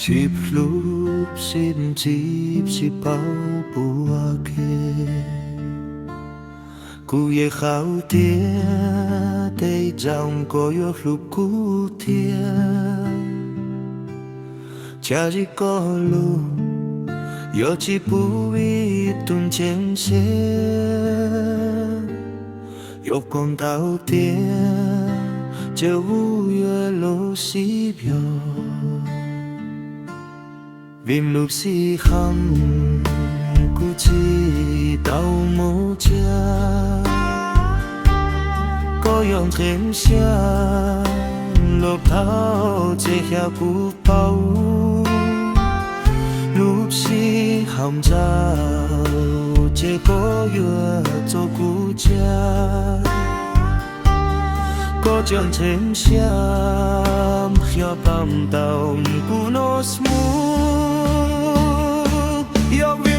Sib hlub sib ntxim sib paub puas ke. Kuv yeej xav tias tej zaum koj yuav hlub kuv thiab. Cas zim koj lus yuav tsis pub ib tug ntseeg siab. Yog koj ntau tiag, ces kuv yuav los sib yog. Vim lub sij hawm kuv tsis tau mus tsev, koj yog ntseeg siab los thauj ces xyov kuv paub. Lub sij hawm ntau ces koj yuav tso kuv tseg. Koj cov ntseeg siab xyov pab tau kuv hnub smuv. Yog